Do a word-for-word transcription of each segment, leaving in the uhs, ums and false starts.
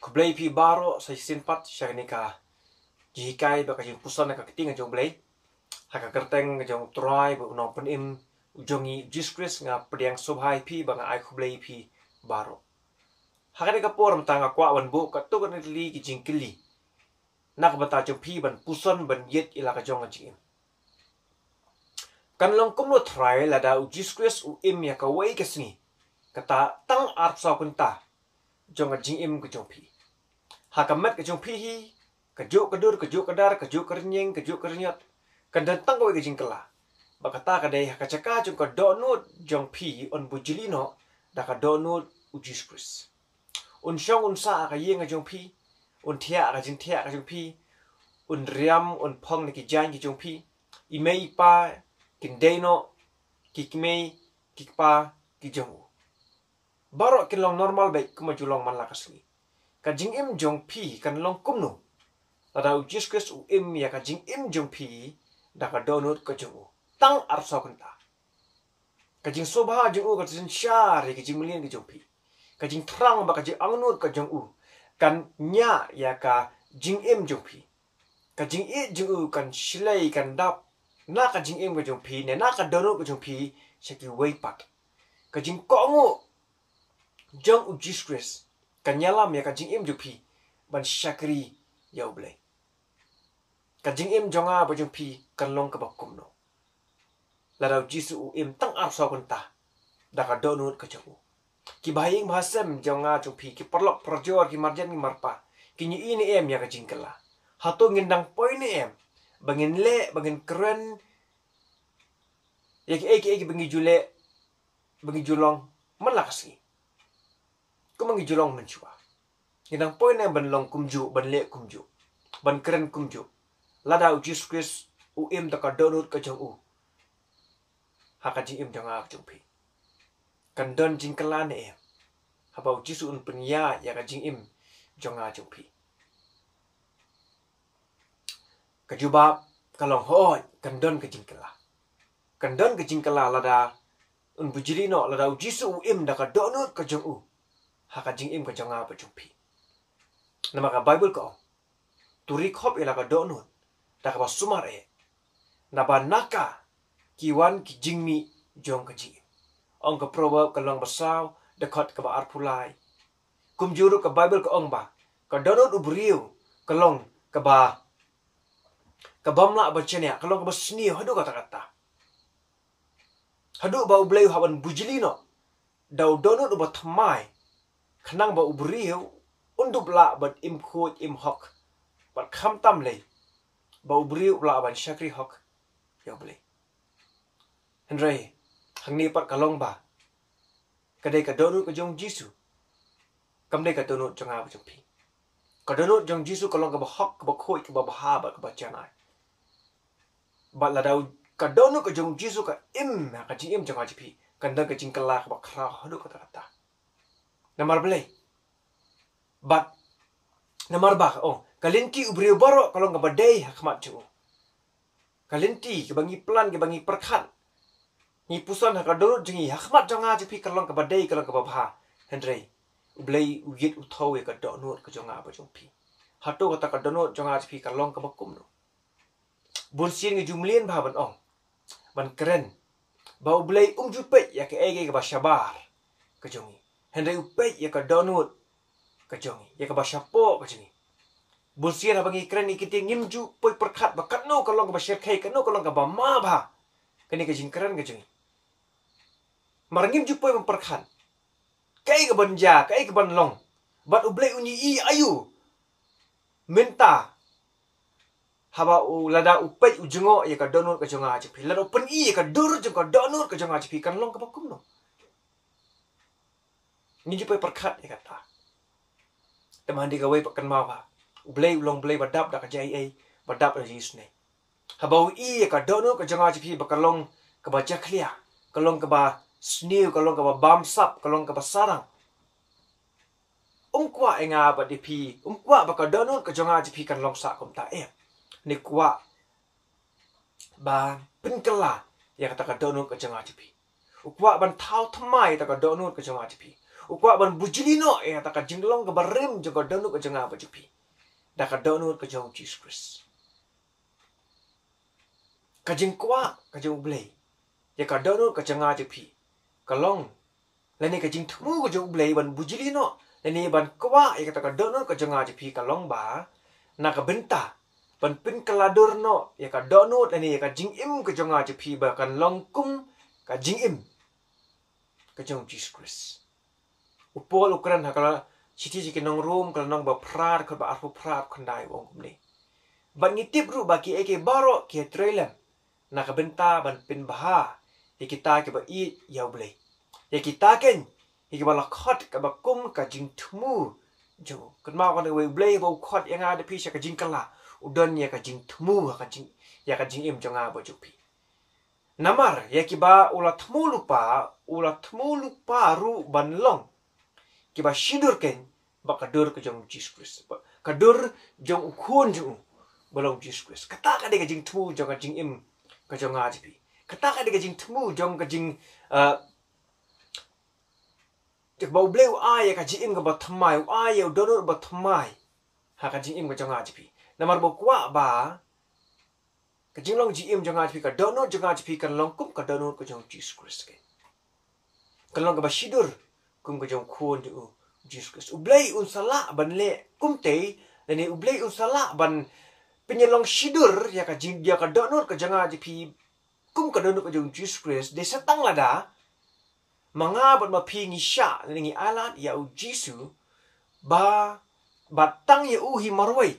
Khublei phi baroh sa shisien pat sha kane ka jinghikai bad ka jingpuson ha ka ktien ka jong U Blei. Ha ka kyrteng ka jong U Trai bad U Nongpynim u jong ngi U Jisu Khrist nga pdiang sngewbha ïa phi bad nga ai khublei ïa phi baroh. Ha kane ka por mynta nga kwah ban buh katto katne tylli ki jingkylli na ka bynta jong phi ban puson ban ïeit ïa la ka jong ka jingim. Kan long kumno Trai lada U Jisu Khrist u im ïa kawei ka sngi, kata tang arphew saw kynta jong ka jingim ka jong phi? Ha ka met ka jong phi hi, kajuh ka dur, kajuh ka dar, kajuh ka rynïeng, kajuh ka rynïot, kan don tang kawei ka jingkylla. Bad kata ka dei ha ka jaka jong ka dohnud jong phi un bujli noh da ka dohnud U Jisu Khrist. Un shong un sah ha ka ïing ka jong phi, un thiah ha ka jingthiah ka jong phi, un riam un phong na ki jaiñ ki jong phi. I mei i pa kin dei noh ki kmie ki kpa ki jong u. Baroh kin long normal beit kumba ju long man la ka sngi. Ka jingim jong phi kan long kumno lada U Jisu Khrist u im ïa ka jingim jong phi da ka dohnud ka jong u tang arphew saw kynta? Ka jingsngewbha jong u kan synshar ïa ka jingmlien ka jong phi. Ka jingthrang bad ka jingangnud ka jong u kan ñiah ïa ka jingim jong phi. Ka jingïeit jong u kan shlei, kan dap na ka jingim ka jong phi ne na ka dohnud ka jong phi sha kiwei pat. Ka jingkohnguh jong U Jisu Khrist kan ïalam ïa ka jingim jong phi ban shakri ïa U Blei. Ka jingim jong nga bad jong phi kan long kaba kumno lada U Jisu u im tang arphew saw kynta da ka dohnud ka jong u? Ki bahaïing bahasem jong nga jong phi, ki paralok parajor, ki marjan ki marpa, kin ïohi ne em ïa ka jingkylla? Hato ngin dang poi ne em ba ngin leh, ba ngin kren ïa kiei kiei kiba ngi ju leh, ba ngi ju long man la ka sngi, kumba ngi ju long mynshuwa? Ngin dang poi ne em ban long kumjuh, ban leh kumjuh, ban kren kumjuh lada U Jisu Khrist u im da ka dohnud ka jong u ha ka jingim jong nga ka jong phi? Kan don jingkylla ne em haba U Jisu un pynïaid ïa ka jingim jong nga jong phi? Ka jubab ka long hooid, kan don ka jingkylla. Kan don ka jingkylla lada un bujli noh, lada U Jisu u im da ka dohnud ka jong u ha ka jingim ka jong nga bad jong phi. Namar ka Baibl ka ong, to ri khop ïa la ka dohnud da kaba sumar eh, naba na ka ki wan ki jingmih jong ka jingim. Ong ka Proverb ka lynnong ba saw, dkhot kaba arphew lai. Kumjuh ruh ka Baibl ka ong ba ka dohnud u briew ka long kaba, ka bym lah ban shaniah, ka long kaba sniew haduh katta katta. Haduh ba U Blei u hap ban bujli noh da u dohnud uba thymmai, khnang ba u briew un dup lah ban im khuid im hok, bad khamtam lei ba u briew u lah ban shakri hok ïa U Blei. Hynrei hangne pat ka long ba ka dei ka dohnud ka jong U Jisu, kam dei ka dohnud jong nga bad jong phi. Ka dohnud jong U Jisu ka long kaba hok, kaba khuid, kaba bha bad kaba janai. Bad lada u, ka dohnud ka jong U Jisu ka im ha ka jingim jong nga jong phi, kan don ka jingkylla kaba khraw haduh katta katta. Namar balei? Bad namar ba ka ong, ka lynti u briew baroh ka long kaba dei ha khmat jong u. Ka lynti kaba ngi plan, kaba ngi pyrkhat, ngi puson ha ka dohnud jong ngi, ha khmat jong nga jong phi ka long kaba dei, ka long kaba bha. Hynrei U Blei u ïeit, u thaw ïa ka dohnud ka jong nga bad jong phi. Hato kata ka dohnud jong nga jong phi ka long kaba kumno? Bun sien ngi ju mlien bha ban ong, ban kren ba U Blei um ju peit ïa kaei kaei kaba shabar ka jong ngi, hynrei u peit ïa ka dohnud ka jong ngi, ïa kaba shapoh ka jong ngi. Bun sien haba ngi kren ngi kynting, ngim ju poi pyrkhat ba katno ka long kaba shyrkhei, katno ka long kaba ma bha kane ka jingkren ka jong ngi. Mar ngim ju poi ban pyrkhat kaei kaban jia, kaei kaban long, bad U Blei un ïohi aïu mynta haba u, lada u peit, u jngoh ïa ka dohnud ka jong nga jong phi, lada u pyni ïa ka dur jong ka dohnud ka jong nga jong phi, kan long kaba kumno? Ngin ju poi pyrkhat ïa kata. Te mynta kawei pat kynmaw ba U Blei u long Blei ba dap da ka jingaiei, ba dap da ka jingisynei. Haba u ïohi ïa ka dohnud ka jong nga jong phi ba ka long kaba jakhlia, ka long kaba sniew, ka long kaba bamsap, ka long kaba sarang, um kwah ïa nga bad ïa phi, um kwah ba ka dohnud ka jong nga jong phi kan long sah kumta, eh. Ne kwah ba pynkylla ïa kata ka dohnud ka jong nga jong phi. U kwah ban thaw thymmai ïa kata ka dohnud ka jong nga jong phi. U kwah ban bujli noh ïa kata ka jinglong kaba rim jong ka dohnud ka jong nga bad jong phi da ka dohnud ka jong u Jisu Khrist. Ka jingkwah ka jong U Blei ïa ka dohnud ka jong nga jong phi ka long, lane ka jingthmu ka jong U Blei ban bujli noh lane ban kwah ïa kata ka dohnud ka jong nga jong phi ka long ba na ka bynta ban pynkylla dur noh ïa ka dohnud lane ïa ka jingim ka jong nga jong phi ba kan long kum ka jingim ka jong u Jisu Khrist. U Paul u kren ha ka la shithi sha ki nong Rom, ka lynnong ba phra, dkhot ba arphew phra, khyndai, u ong kumne: Bad ngi tip ruh ba kiei kiei baroh ki ïatrei lem na ka bynta ban pynbha ïa kita kiba ïeit ïa U Blei, ïa kita keiñ ïa kiba la khot kaba kum ka jingthmu jong u. Kynmaw, kane U Blei ba u khot ïa nga da phi sha ka jingkylla, u don ïa ka jingthmu ha ka jing, ïa ka jingim jong nga bad jong phi. Namar ïa kiba u la thmu lypa, u la thmu lypa ruh ban long kiba shidur keiñ bad ka dur ka jong u Jisu Khrist, bad ka dur jong u Khun jong u ba long u Jisu Khrist. Kata ka dei ka jingthmu jong ka jingim ka jong nga jong phi. Kata ka dei ka jingthmu jong ka jing, ah, ba U Blei u ai ïa ka jingim kaba thymmai, u ai ïa u dohnud ba thymmai ha ka jingim ka jong nga jong phi. Namar ba u kwah ba ka jinglong jingim jong nga jong phi, ka dohnud jong nga jong phi kan long kum ka dohnud ka jong u Jisu Khrist keiñ. Kan long kaba shidur kum ka jong u Khun jong u, Jisu Khrist. U Blei un sa lah ban leh kumtei, lane U Blei un sa lah ban pynïalong shidur ïa ka jing, ïa ka dohnud ka jong nga jong phi kum ka dohnud ka jong u Jisu Khrist, dei sa tang lada ma nga bad ma phi ngi shah lane ngi ailad ïa u Jisu, ba, bad tang ïa u hi marwei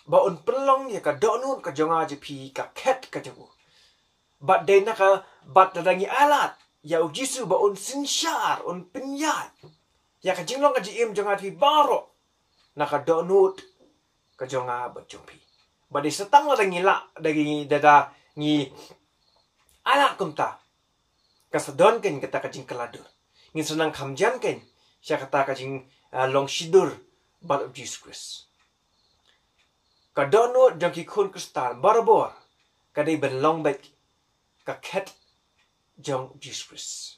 ba un pynlong ïa ka dohnud ka jong nga jong phi ka khet ka jong u. Bad dei na ka, bad lada ngi ailad ïa u Jisu ba un synshar, un pynïaid ïa ka jinglong ka jingim jong nga jong phi baroh na ka dohnud ka jong nga bad jong phi. Bad dei sa tang lada ngi lah, da ngi, da, da ngi ailad kumta, ka sa don keiñ kata ka jingkylla dur. Ngin sa nang kham jan keiñ sha kata ka jing, ah, long shidur bad u Jisu Khrist. Ka dohnud jong ki khun Khristan barabor ka dei ban long beit ka khet jong u Jisu Khrist.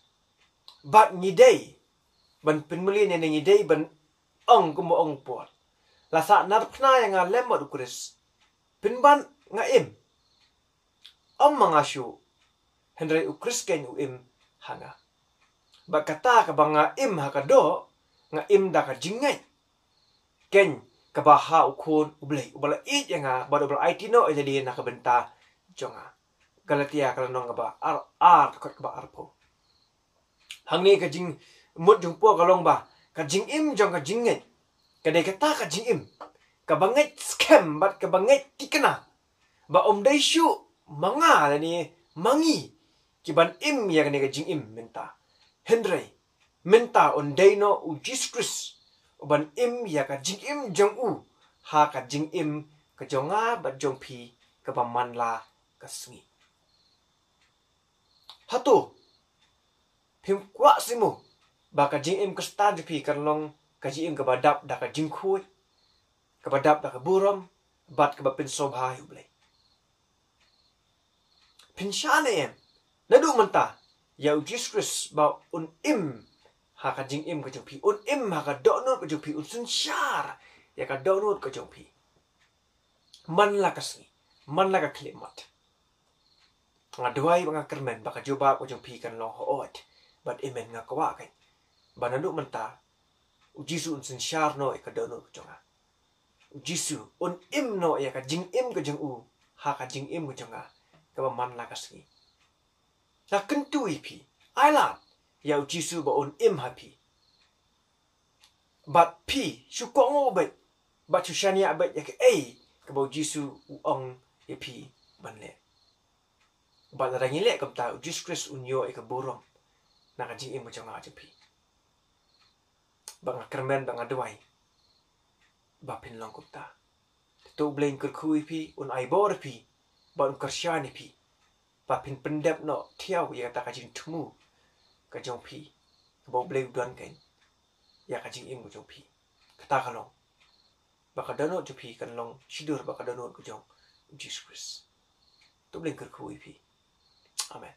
Bad ngi dei ban pynmlien ne ngi dei ban ong kumba ong u Paul: La sah narphna ïa nga lem bad u Khrist. Pynban nga im. Ym ma nga shuh, hynrei u Khrist keiñ u im ha nga. Bad kata kaba nga im ha ka doh, nga im da ka jingngeit keiñ kaba ha u Khun U Blei, uba la ïeit ïa nga bad uba la aiti noh ïa lade na ka bynta jong nga. Galatia ka lynnong kaba ar, ar, dkhot kaba arphew. Hangne ka jingmut jong u Paul ka long ba ka jingim jong ka jingngeit ka dei kata ka jingim kaba ngeit skhem bad kaba ngeit thikna ba ym dei shuh ma nga lane ma ngi kiban im ïa kane ka jingim mynta, hynrei mynta un dei noh u Jisu Khrist uban im ïa ka jingim jong u ha ka jingim ka jong nga bad jong phi kaba man la ka sngi. Hato phim kwah seh mo ba ka jingim Khristan jong phi kan long ka jingim kaba dap da ka jingkhuid, kaba dap da ka burom bad kaba pynsngewbha ïa U Blei? Phin shah ne em naduh mynta ïa u Jisu Khrist ba un im ha ka jingim ka jong phi, un im ha ka dohnud ka jong phi, un synshar ïa ka dohnud ka jong phi man la ka sngi, man la ka khyllipmat? Nga duwai bad nga kyrmen ba ka jubab ka jong phi kan long hooid bad amen. Nga kwah keiñ ba naduh mynta u Jisu un synshar noh ïa ka dohnud ka jong nga. U Jisu un im noh ïa ka jingim ka jong u ha ka jingim ka jong nga kaba man la ka sngi. Nga kyntu ïa phi, ailad ïa u Jisu ba un im ha phi. Bad phi shu kohnguh beit bad shu shaniah beit ïa kaei kaba u Jisu u ong ïa phi ban leh. Bad lada ngi leh kumta, u Jisu Khrist un ïoh ïa ka burom na ka jingim ka jong nga jong phi. Bad nga kyrmen bad nga duwai ba phin long kumta. To U Blei un kyrkhu ïa phi, un ai bor ïa phi bad un kyrshan ïa phi ba phin pyndep noh thiaw ïa kata ka jingthmu ka jong phi kaba U Blei u don keiñ ïa ka jingim ka jong phi. Kata ka long ba ka dohnud jong phi kan long shidur bad ka dohnud ka jong u Jisu Khrist. To U Blei un kyrkhu ïa phi. Amen.